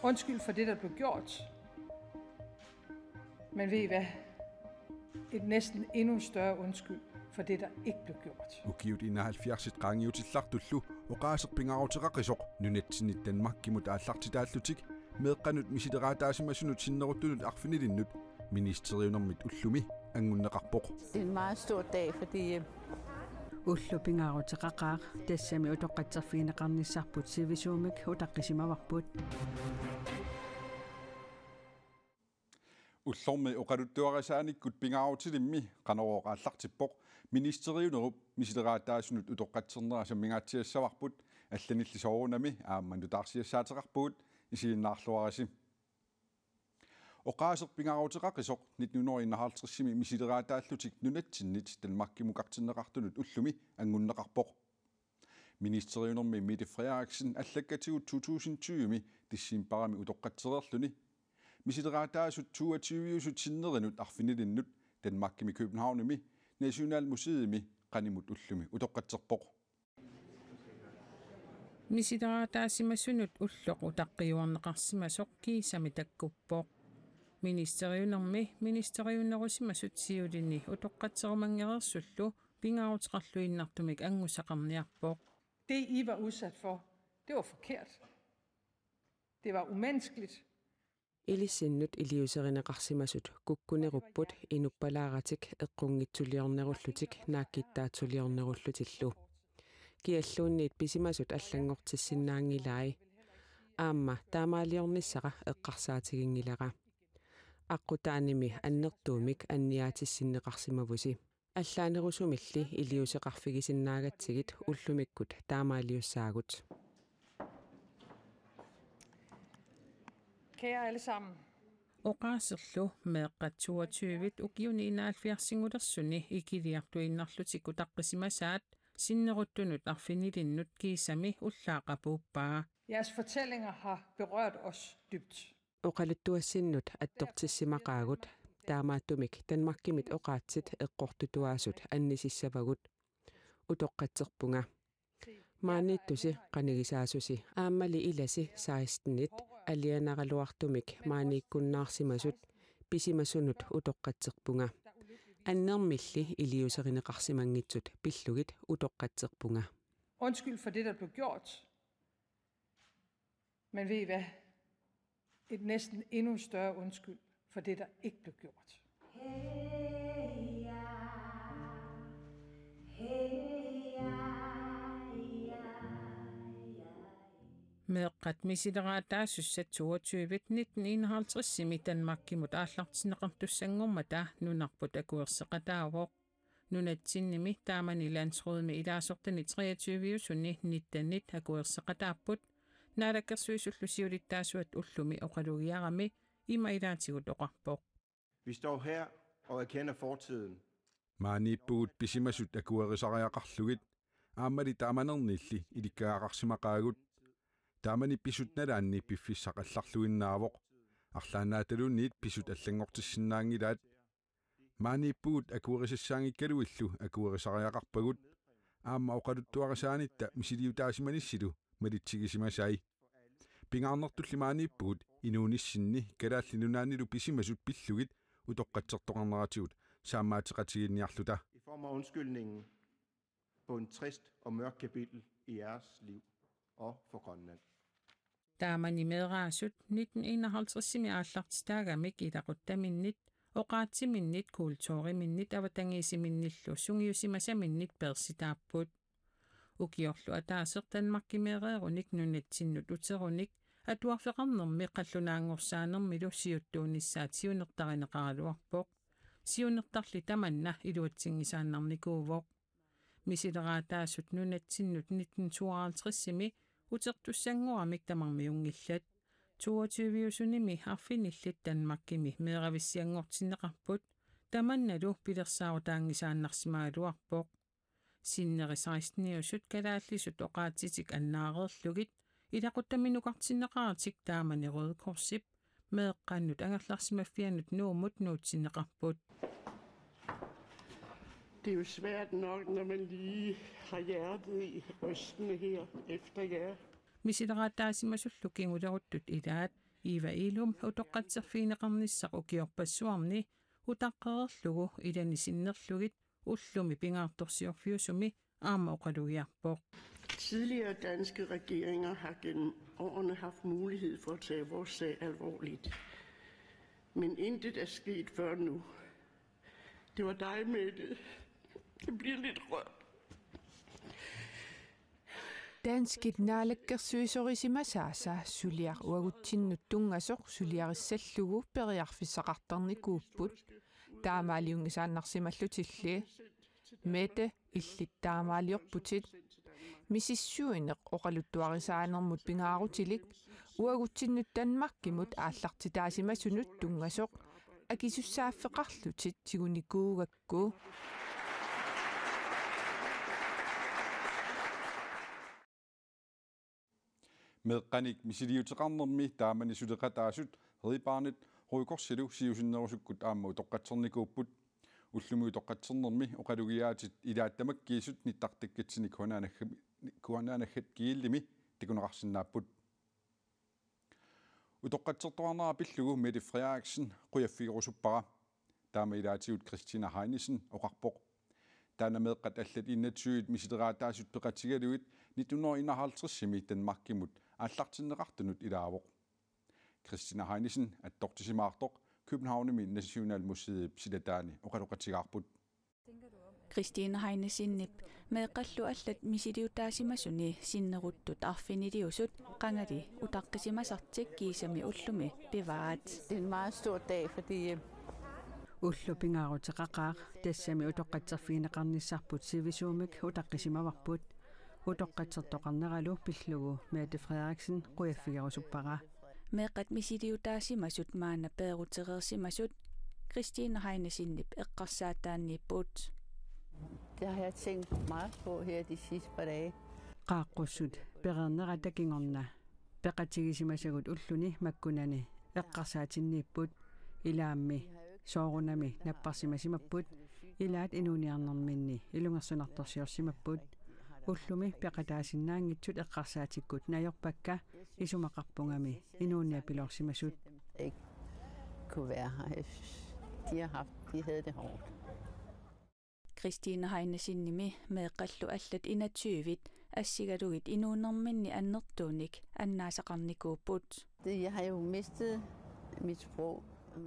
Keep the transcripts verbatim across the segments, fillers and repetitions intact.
Undskyld for det, der blev gjort. Men ved I hvad? Et næsten endnu større undskyld for det, der ikke blev gjort. Ukiut enoghalvfjerds qaangiutillartullu oqaaseq pingaaruteqaqisoq nunatsinnit Danmarkimut aallartitaallutik meeqqanut misileraataasimasunut sinneruttunut arfinilinnut ministeriunermit ullumi anngunneqarpoq. Det er en meget stor dag, fordi, øh, ulloq pingaaruteqaqaaq, tassami utoqqatserfigineqarnissarput sivisuumik utaqqisimavarput. Ullormi oqaluttuarisaanikkut pingaarutilimmi Qanorooq aallartippoq ministeriunerup misileraataasunut utoqqatsernera sammingaatsiassavarput, allanilli soorunami aamma nutaarsiassaateqarpugut, isiginnaarluarisi. Oqaaseq pingaaruteqaqisoq nitten hundrede og enoghalvtredsimi misileraataallutik nunatsinnit Danmarkimukartinneqartunut ullumi anngunneqarpoq. Ministeriunermi Mette Frederiksen allakkatigut to tusind tyve decembarimi utoqqatsereerluni misileraataasut toogtyveusut sinnerinut arfinilinnut Danmarkimi Københavnimi Nationalmuseumi qanimut ullumi utoqqatserpoq. Misileraataasimasunut ulloq utaqqiuarneqarsimasoq kiisami takkuppoq. Ministeriunermi ministeriunerusimasut siulini utoqqatserumanngereersullu pingaaruteqarluinnartumik angussaqarniarpoq. Det, I var udsat for, det var forkert. Det var umenneskeligt. Ilissinnut iliuuserineqarsimasut kukkunerupput inuppalaaratik eqqunngitsuliornerullutik naakkittaatsuliornerullutillu. Kialluunniit pisimasut allanngortissinnaanngilai. Aamma taamaaliornissara eqqarsaatiginngilara. Aqqutaanimi annertuumik anniaatissinneqarsimavusi. Allaanerusumilli iliuuseqarfigisinnaagatsigit ullumikkut taamaaliussaagut. Kære alle sammen. Oqaaserlu meeqqat toogtyve ukiuni enoghalvfjerdsinngulersuni ikiliartuinnarlutik utaqqisimasaat sinneruttunut arfinilinnut kiisami ullaaq apuuppaa. Jeres fortællinger har berørt os dybt. Oqaluttuassinnut attortissimaqaagut, taamaattumik Danmarkimit oqaatsit eqqortutuaasut annisissavagut. Utoqqatserpunga. Maaniittusi qanigisaasusi aammali ilasi sekstenit alianaraluartumik maaniikkunnaarsimasut pisimasunut utoqqatserpunga. Annermilli iliuuserineqarsimanngitsut pillugit utoqqatserpunga. Undskyld for det, der blev gjort. Men ved I hvad? Et næsten endnu større undskyld for det, der ikke blev gjort. Meeqqat misileraataasussat toogtyve nitten enoghalvtredsimi Danmarkimut aallartinneqartussanngormata nunarput akuerseqataavoq. Nunatsinnimi taamani landsrådimi ilaasortani treogtyveusuni nittenit akuerseqataapput. Naalakkersuisullu siulittaasuat ullumi oqalugiarami ima ilaatigut oqarpoq. Vi står her og erkender fortiden. Maaniippugut pisimasut akuerisariaqarlugit, aammali taamanernilli ilikkagaqarsimaqaagut. Taamani pisut nalaanni piffissaq allarluinnaavoq. Arlaannaataluunniit pisut allanngortissinnaanngilaat. Maaniippugut akuerisassaanngikkaluillu akuerisariaqarpagut. Aamma oqaluttuarisaanitta misiliutaasimanissili malitsigisimasai. Pingaarnertulli maaniippugut inuunissinni Kalaallit Nunaannilu pisimasut pillugit utoqqatsertoqarneratigut saammaateqatigiinniarluta. I form af undskyldningen på en trist og mørk kapitel i jeres liv og for Grønland. Taamani meeraasut nitten enoghalvtredsimi aallartitaagamik ilaquttaminnit, oqaatsiminnit, kulturiminnit, avatangiisiminnillu sungiusimasaminnit peersitaapput. Ukiorlu ataaseq Danmarkimeereerunik nunatsinnut uterunik atuarfeqarnermi qallunaanngorsaanermilu siuttuunissaat siunertarineqaraluarpoq. Siunertarli tamanna iluatsinngisaannarnikuuvoq. Misileraataasut nunatsinnut nitten tooghalvtredsimi utertussanngoramik tamarmiunngillat. Toogtyveusunimi arfinillit Danmarkimi meeravissianngortinneqarput, tamannalu pilersaarutaanngisaannarsimagaluarpoq. Sinneri seksteniusut kalaallisut oqaatsitik annaareerlugit ilaquttaminukartinneqaratik taamani Røde Korsip meeqqannut angerlarsimaffiannut Nuummut nuutsinneqarput. Det er jo svært nok, når man lige har hjertet i brystene her efter jer. Misileraataasimasullu kinguleruttut ilaat Eva Illum utoqqatserfigineqarnissaq ukiorpassuarni utaqqereerlugu ilani sinnerlugit ullumi pingaartorsiorfiusumi aamma oqalugiarpoq. Tidligere danske regeringer har gennem årene haft mulighed for at tage vores sag alvorligt. Men intet er sket før nu. Det var dig, Mette. Jeg bliver lidt rørt. Danskit naalakkersuisorisimasaasa suliaq uagutsinnut tunngasoq suliarissallugu periarfissaqartarnikuupput, taamaaliunngisaannarsimallutilli. Mette, illit taamaaliorputit. Misissuineq oqaluttuarisaanermut pingaarutilik uagutsinnut Danmarkimut aallartitaasimasunut tunngasoq akisussaaffeqarlutit tigunikuugakku. Meeqqanik misiliuteqarnermi taamani suleqataasut Red Barnet Røde Korsilu siusinnerusukkut aamma utoqqatsernikuupput. Ullumi utoqqatsernermi oqalugiaatit ilaat tamakkiisut nittartakkatsinnit Kuanaanagga-, Kuanaanaggat Kiillimi takuneqarsinnaapput. Utoqqatsertoqarnera pillugu Mette Frederiksen qujaffigerusuppara. Taama ilaatigut Christina Heinesen oqarpoq. Taanna meeqqat allat enogtyve misileraataasut peqatigalugit nitten hundrede og enoghalvtreds-imi Danmarkimut aallartinneqartunut ilaavoq. Christina Heinesen attortisimaartoq Københavnimi Nationalmuseet silataani oqaloqatigaarput. Christine Heinesenip meeqqallu allat misiliutaasimasuni sinneruttut arfiniliusut qangali utaqqisimasartik kiisami ullumi pivaat. Det er en meget stor dag, fordi øh, Ulloq pingaaruteqaqaaq, tassami utoqqatserfigineqarnissarput sivisuumik utaqqisimavarput. Utoqqatsertoqarneralu pillugu Mette Frederiksen qujaffigerusuppara. Meeqqat misiliutaasimasut maanna peerutereersimasut Christine Heinesenip eqqarsaataanniipput. Det har jeg tænkt meget på her de sidste par dage. Qaaqqussut pereernerata kingorna peqatigisimasagut ulluni makkunani eqqarsaatinniipput. Ilaammi soorunami napparsimasimapput, ilaat inuuniarnerminni ilungersunartorsiorsimapput. Ullumi peqataasinnaanngitsut eqqarsaatikkut najorpakka, isumaqarpungami inuuniapiloorsimasut. Ikke kunne være her. Jeg synes, de har haft, de havde det hårdt. Christine Heinesenimi meeqqallu allat enogtyve assigalugit inuunerminni annertuunik annaasaqarnikuupput. Det, jeg har jo mistet mit sprog.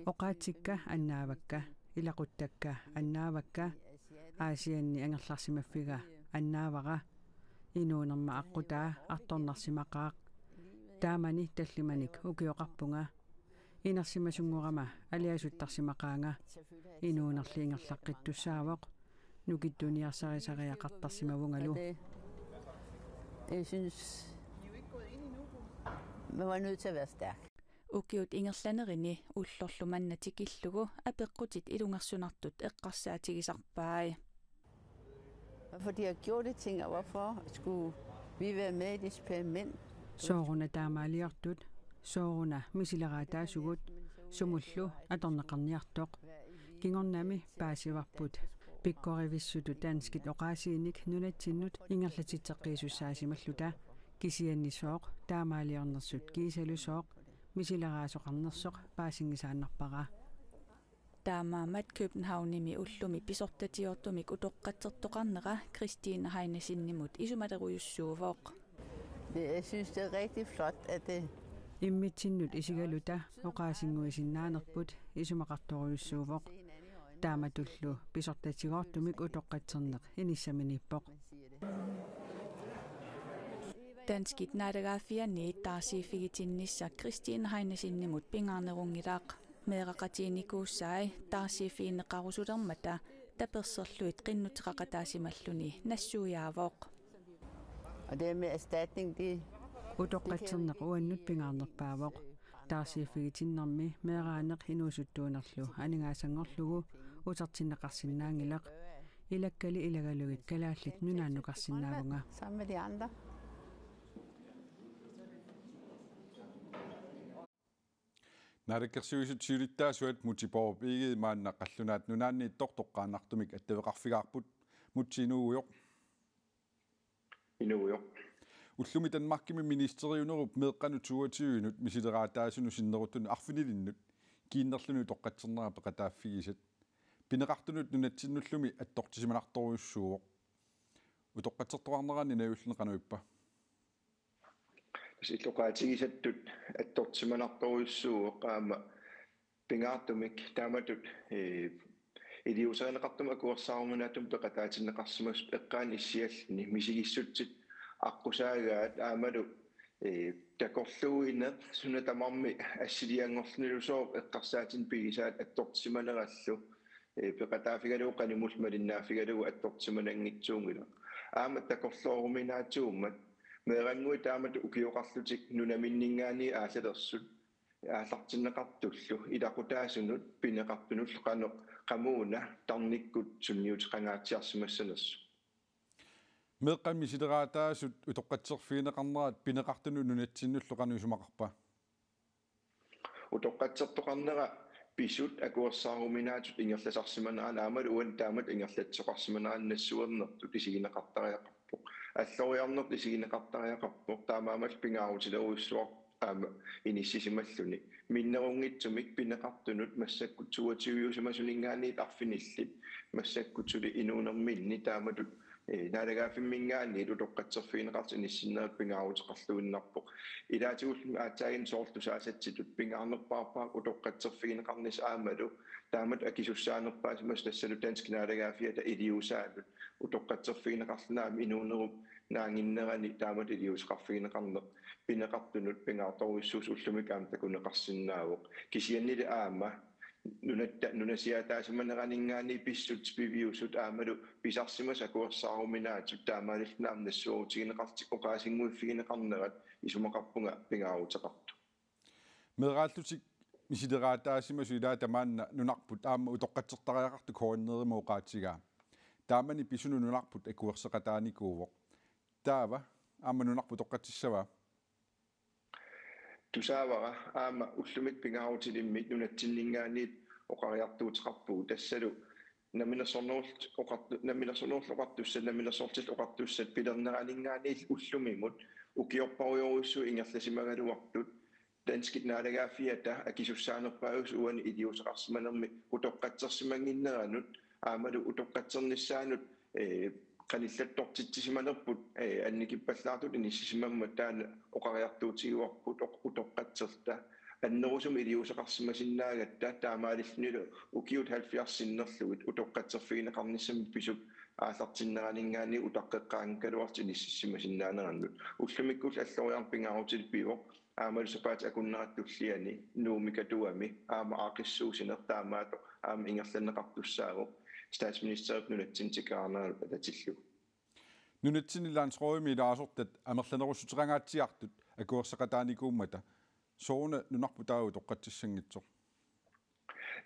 Oqaatsikka annaavakka, ilaquttakka annaavakka, Aasianni angerlarsimaffiga annaavara, inuunerma aqqutaa artornarsimaqaaq. Taamani tallimanik ukioqarpunga. Inersimasunngorama aliasuttarsimaqaanga. Inuunerli ingerlaqqittussaavoq. Nukittuniarsarisariaqartarsimavungalu. Og det, jeg synes, man var nødt til at være stærk. Ukiut ingerlanerini ullorlu manna tikillugu apeqqutit ilungersunartut eqqarsaatigisarpai. Hvorfor de har gjort de ting, og hvorfor skulle vi være med i et eksperiment? Sooruna taamaaliortut, sooruna misileraataasugut, sumullu atorneqarniartoq. Kingornami paasivarput pikkorivissutut danskit oqaasiinik nunatsinnut ingerlatitseqqiisussaasimallutta, kisianni sooq taamaaliornersut kiisalu sooq misileraasoqarnersoq paasinngisaannarpara. Taamaammat Københavnimi ullumi pisortatigoortumik utoqqatsertoqarnera Christine Heinesenimut isumalerujussuuvoq. Det, jeg synes, det er rigtig flot, at det Immitsinnut isigaluta oqaasinnguisinnaanerput isumaqartorujussuuvoq. Taamatullu pisortatigoortumik utoqqatserneq inissaminiippoq. Danskit naalagaaffianniit taarsiiffigitinnissaq Christine Heinesenimut pingaarnerunngilaq. Meeraqatiginikuusai taarsiiffigineqarusulermata taperserlugit qinnuteqaqataasimalluni nassuiaavoq. Og det med erstatning, det Utoqqatserneq uannut pingaarnerpaavoq. Taarsiiffigitinnermi meeraaneq inuusuttuunerlu aningaasanngorlugu utertinneqarsinnaanngilaq. Ilakkali ilagalugit Kalaallit Nunaannukarsinnaavunga. Sammen med de andre. Naalakkersuisut siulittaasuat Múte Bourup Egede maanna Qallunaat Nunaanniittoq toqqaannartumik attaveqarfigaarput. Múte, inuugujoq. Inuugujoq. Ullumi Danmarkimi ministeriunerup meeqqanut toogtyvenut misileraataasunut sinneruttunut arfinilinnut kiinnerluni utoqqatsernera peqataaffigisat. Pineqartunut nunatsinnullu attortissimanartorujussuuvoq. Utoqqatsertoqarnerani najulluni qanoq ippa? Tassa illoqaatigisattut attortissimanartorujussuuvoq aamma pingaartumik taamatut, ee, iliuuserineqartumik akuersaaruminaatsumik peqataatinneqarsimasut eqqaani issialluni misigissutsit aqqusaagaat aammalu, ee, takorluuineq suna tamarmi assilianngorlunilusooq eqqarsaatinik pigisaat attortissimanerallu, ee, peqataaffigalugu qanimullu malinnaaffigalugu attortissimananngitsuunngilaq. Aamma takorlooruminaatsummat meerannguit taamatut ukioqarlutik nunaminninngaanniit aallalersut aallartinneqartullu ilaqutaasunut pineqartunullu qanoq qamuuna tarnikkut sunniuteqangaatsiarsimassanersut. Meeqqat misileraataasut utoqqatserfigineqarnerat pineqartunut nunatsinnullu qanoq isumaqarpa? Utoqqatsertoqarnera pisut akuersaaruminaatsut ingerlasarsimanerannut aammalu uani taamatut ingerlatsisoqarsimanerannut nassuernertut isigineqartariaqarpoq. Alloriarnertut isigineqartariaqarpoq, taamaammallu pingaarutilerujussuarpoq aamma inissisimalluni. Minnerunngitsumik pineqartunut massakkut toogtyveusimasuninngaanniit arfinillit massakkut suli inuunerminni taamatut, ee, naalagaaffimminngaanniit utoqqatserfigineqartut inissinnerat pingaaruteqarluinnarpoq. Ilaatigullu aatsaannguaq soorlu tusaasatsitut pingaarnerpaarpaaq utoqqatserfigineqarnissaq aammalu taamatut akisussaanerpaasimasut tassalu danskit naalagaaffiata iliuusaanut utoqqatserfigineqarluni aamma inuunerup naannginnerani taamatut iliuuseqarfigineqarneq pineqartunut pingaartorujussuusoq ullumikkut aamma takuneqarsinnaavoq. Kisiannili aamma nunatta-, nunasiaataasimaneraninngaanniit pissutsit piviusut aammalu pisarsimasut akuersaaruminaatsut taamaalilluni aamma nassuerutigineqarlutik oqaasinnguiffigineqarnerat isumaqarpunga pingaaruteqartoq. Meeraallutik misileraataasimasut ilaat tamaanna nunarput aamma utoqqatsertariaqartut K N R-imut oqaatigaa. Taamani pisunut nunarput akuerseqataanikuuvoq. Taava aamma nunarput utoqqatsissavaa? Tusaavara aamma ullumikkut pingaarutilimmik nunatsinninngaanniit oqariartuuteqarpugut, tassalu Namminersornerullutik Oqartu-, Namminersornerullutik Oqartussat, Namminersorlutik Oqartussat pilerneraninngaanniit ullumimut ukiorparujorujussuit ingerlasimagaluartut danskit naalagaaffiata akisussaanerpaasut uani iliuuseqarsimanermi utoqqatsersimannginneranut aammalu utoqqatsernissaanut, ee, qanillattortitsisimanerput, ee, annikippallaartutut inissisimammat taanna oqariartuutigivarput oq-, utoqqatserta annerusumik iliuuseqarsimasinnaagatta taamaalillunilu ukiut halvfjerds sinnerlugit utoqqatserfigineqarnissamik pisut aallartinneraninngaanniit utaqqeqqaanngikkaluarlutik inissisimasinnaanerannut. Ullumikkullu alloriarneq pingaarutilik pivoq, aammalu sapaatip akunnera tulliani Nuummi Katuami aamma aaqqissuussineq taamaattoq aamma ingerlanneqartussaavoq statsministerip nunatsinni tikeraarneranut atatillugu. Nunatsinni landsrådimi ilaasortat amerlanerussuteqangaatsiartut akuerseqataanikuummata, sooruna nunarput taava utoqqatsissanngitsoq?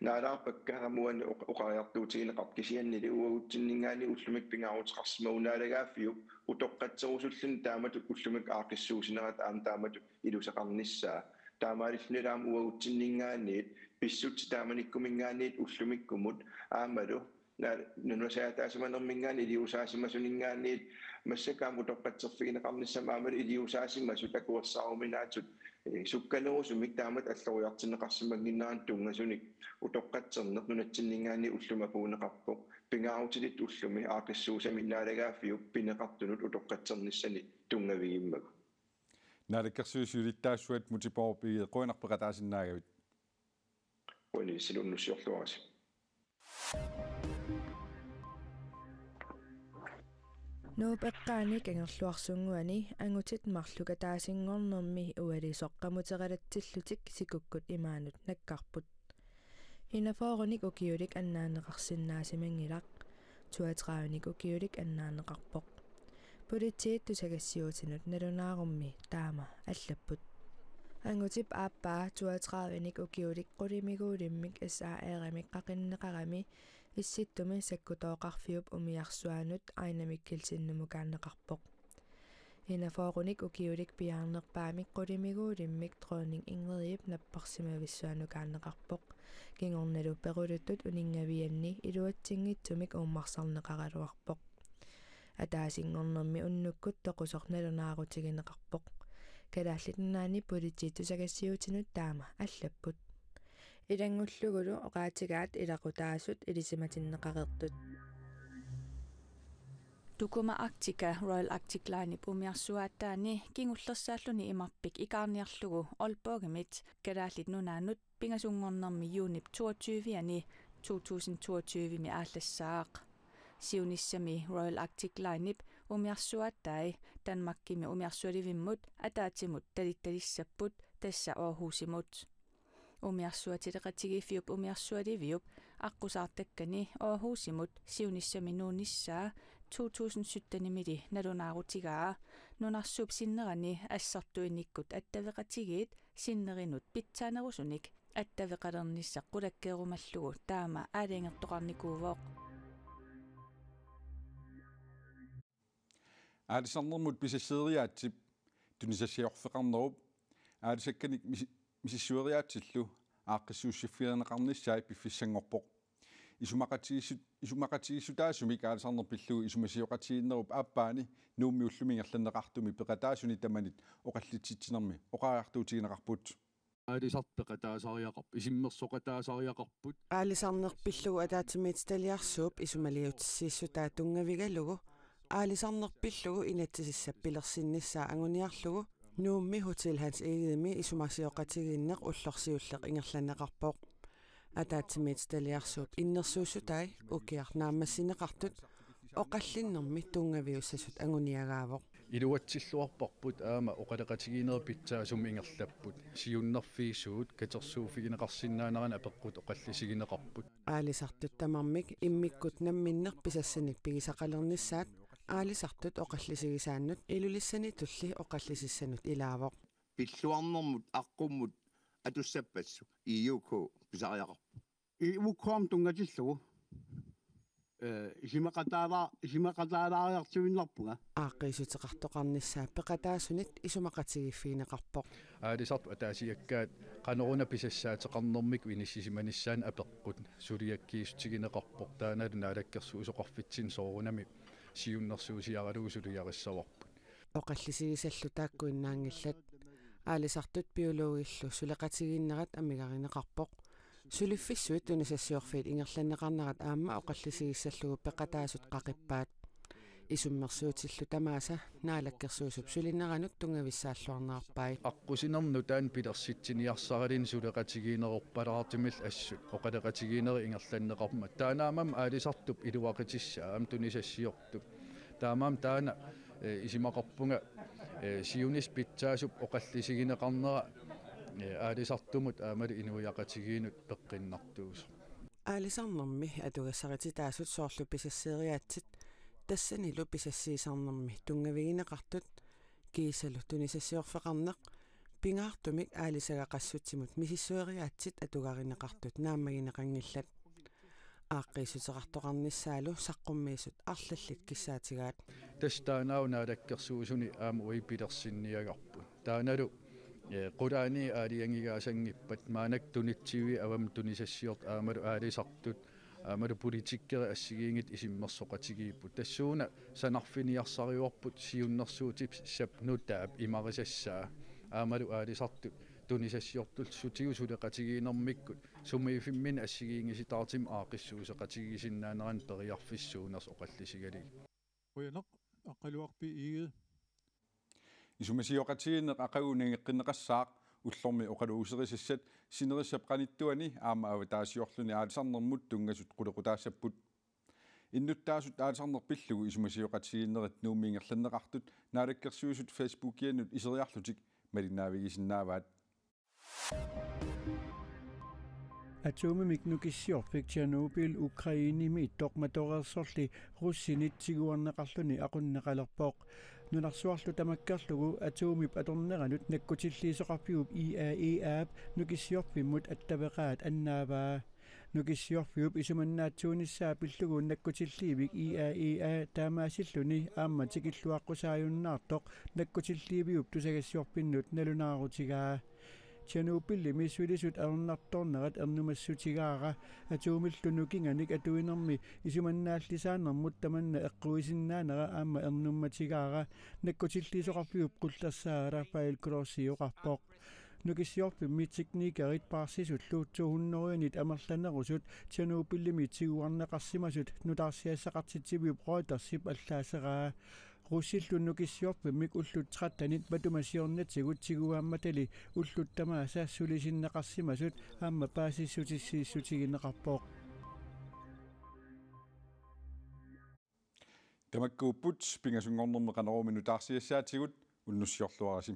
Naalaarpakka aamma uani oq-, oqariartuutigineqartut, kisiannili uagutsinninngaanniit ullumikkut pingaaruteqarsimavoq naalagaaffiup utoqqatserusulluni taamatut ullumikkut aaqqissuussinerata aamma taamatut iluseqarnissaa. Taamaalillunilu aamma uagutsinninngaanniit pissutsit taamanikkuminngaanniit ullumikkumut aammalu na-, nunasiaataasimanerminngaanniit iliuusaasimasuminngaanniit massakkut aamma utoqqatserfigineqarnissamut aammalu iliuusaasimasut akuersaaruminaatsut, ee, sukkanerusumik taamatut alloriartinneqarsimannginnerannut tunngasunik utoqqatserneq nunatsinninngaanniit ullumi apuunneqarpoq. Pingaarutilik ullumi aaqqissuussami naalagaaffiup pineqartunut utoqqatsernissani tunngavigimmagu. Naalakkersuisut siulittaasuat Múte Bourup Egede, qujanaq peqataasinnaagavit. Qujanaq sinunnut siorluarisi. Nuup eqqaani Kangerluarsunnguani angutit marluk ataasinngornermi ualisoq qamuteqalatsillutik sikukkut imaanut nakkarput. Enogfyrrenik ukiulik annaanneqarsinnaasimanngilaq, toogtredivenik ukiulik annaanneqarpoq. Politiit tusagassiuutinut nalunaarummi taama allapput. Angutip aappaa toogtredivenik ukiulik qulimiguulimmik S A R-imik qaqinneqarami Issittumi Sakkutooqarfiup umiarsuanut Aina Mikkelsenimukkaanneqarpoq. Enogfyrrenik ukiulik piaarnerpaamik qulimiguulimmik Dronning Ingridip napparsimavissuanukkaanneqarpoq. Kingornalu peruluttut uninngavianni iluatsinngitsumik uummarsarneqaraluarpoq. Ataasinngornermi unnukkut toqusoq nalunaarutigineqarpoq. Kalaallit Nunaanni Politiit tusagassiuutinut taama allapput. Ilanngullugulu oqaatigaat ilaqutaasut ilisimatinneqareersut. Tukuma Arctica Royal Arctic Linep umiarsuaataani kingullersaalluni imarpik ikaarniarlugu Aalborgimit Kalaallit Nunaannut pingasunngornermi juunip toogtyve-ani to tusind toogtyve-mi aallassaaq. Siunissami Royal Arctic Linep umiarsuaatai Danmarkimi umiarsualivimmut ataatsimut talittalissapput, tassa Aarhusimut. Umiarsuatileqatigiiffiup umiarsualiviup aqqusaartakkani Aarhusimut siunissami nuunnissaa to tusind sytten-imili nalunaarutigaa nunarsuup sinnerani assartuinikkut attaveqatigiit sinnerinut pitsaanerusunik attaveqalernissaq qulakkeerumallugu taama aalajangertoqarnikuuvoq. Aalisarnermut pisasseeriaatsip tunisassiorfeqarnerup aalisakkanik misi-, misissueriaatsillu aaqqissuussiffigineqarnissaat piffissanngorpoq. Isumaqatigiissut-, isumaqatigiissutaasumik aalisarneq pillugu isumasioqatigiinnerup aappaani Nuummi ullumi ingerlanneqartumi peqataasuni tamanit oqallitsitsinermi oqariartuutigineqarput. Aalisartut peqataasariaqarput, isummersoqataasariaqarput. Aalisarneq pillugu ataatsimiititaliarsuup isumaliutissiissutaa tunngavigalugu aalisarneq pillugu inatsisissap pilersinnissaa anguniarlugu Nuummi Hotel Hans Egedemi isumasioqatigiinneq ullorsiulleq ingerlanneqarpoq. Ataatsimiititaliarsuup innersuussutai ukiaq naammassineqartut oqallinnermi tunngaviussasut anguniagaavoq. Iluatsilluarparput aamma oqaloqatigiinnerit pitsaasumik ingerlapput. Siunnerfiit suut katersuuffigineqarsinnaanerannik apeqqut oqallisigineqarput. Aalisartut tamarmik immikkut namminneq pisassanik pigisaqalernissaat aalisartut oqallisigisaannut Ilulissanitulli oqallisissanut ilaavoq. Pilluarnermut aqqummut atussappassuk I U K pisariaqarpoq. I U K-mut tunngatillugu. Eh, isumaqataala-, isumaqataalaariartuinnarpunga. Aaqqiissuteqartoqarnissaa peqataasunit isumaqatigiiffigineqarpoq. Aalisartut ataasiakkaat qanoruna pisassaateqarnermikkut inissisimanissaannik apeqqut suliakkiissutigineqarpoq, taannalu naalakkersuisoqarfitsinni soorunami siunnersuusiaralugu suliarissavarput. Oqallisigisallu taakkuinnaanngillat. Aalisartut biologillu suleqatigiinnerat amigarineqarpoq. Suliffissuit tunisassiorfiit ingerlanneqarnerat aamma oqallisigissallugu peqataasut qaqippaat. Isummersuutillu tamaasa naalakkersuisup sulineranut tunngavissaalluarnerarpai. Aqqusinermi nutaanik pilersitsiniarsaralinnik suleqatigiinnerorpalaartumillu assut oqaloqatigiinnerit ingerlanneqarmata. Taanna aamma aalisartup iluaqutissaa aamma tunisassiortup. Taamaammat taanna, eh, isumaqarpunga, eh, siunissaq pitsaasup oqallisigineqarnera, eh, aalisartumut aammalu inuiaqatigiinnut peqqinnartuusoq. Aalisarnermi atugassarititaasut soorlu pisasseeriaatsit tassanilu pisassiisarnermi tunngavigineqartut kiisalu tunisassiorfeqarneq pingaartumik aalisagaqassutsimut misissueriaatsit atugarineqartut naammagineqanngillat. Aaqqiissuteqartoqarnissaalu saqqummiisut arlallit kissaatigaat. Tassa taannaavoq naalakkersuisuni aamma uagut pilersinniagarput. Taannalu, eh, qulaani aalajangigaasanngippat maannakkut tunitsiviit avammut tunisassiortut aammalu aalisartut aammalu politikkerit assigiinngitsut isummersoqatigiipput. Tassuuna sanarfiniarsarivarput siunnersuutissap nutaap imarisassaa aammalu aalisartut tunisassiortussutigut suleqatigiinnermikkut sumiiffimminni assigiinngisitaartumik aaqqissuusseqatigiissinnaanerannik periarfissaq suunersut oqallisigalugit. Qujanaq, Aqqaluaq B. Egede. Isumasioqatigiinneq aqagu nangeqqinneqassaaq, ullormi oqaluuserisassat sinerissap qanittuani aamma avataasiorluni aalisarnermut tunngasut qulequtaassapput. Innuttaasut aalisarneq pillugu isumasioqatigiinnerit Nuummi ingerlanneqartut Naalakkersuisut Facebookiannut iseriarlutik malinnaavigisinnaavaat. Atomimik nukissiorfik Tjernobyl Ukrainemi ittoq matoreersorli russinit tiguarneqarluni aqunneqalerpoq. Nunarsuarlu tamakkerlugu atomip atorneranut nakkutilliisoqarfiup I A E A-p nukissiorfimmut attaveqaat annaavaa. Nukissiorfiup isumannaatsuunissaa pillugu nakkutilliivik I A E A taamaasilluni aamma tikilluaqqusaajunnaartoq nakkutilliiviup tusagassiorfinnut nalunaarutigaa. Tjernobylimi sulisut ajornartornerat ernumassutigaara. Atomillu nukinganik atuinermi isumannaallisaanermut tamanna eqquisinnaanera aamma ernummatigaara, nakkutilliisoqarfiup qullersaa Rafael Grossi oqarpoq. Nukissiorfimmi teknikerit paarsisullu to hundredenit amerlanerusut Tjernobylimi tiguarneqarsimasut nutaarsiassaqartitsiviup Reutersip allaaseraa. Russillu nukissiorfimmik ullut trettenit matuma siornatigut tiguaammatali ullut tamaasa sulisinneqarsimasut aamma paasissutissiissutigineqarpoq. Tamakkuupput pingasunngornermi Qanoruumi nutaarsiassaatigut, unnussiorluarisi.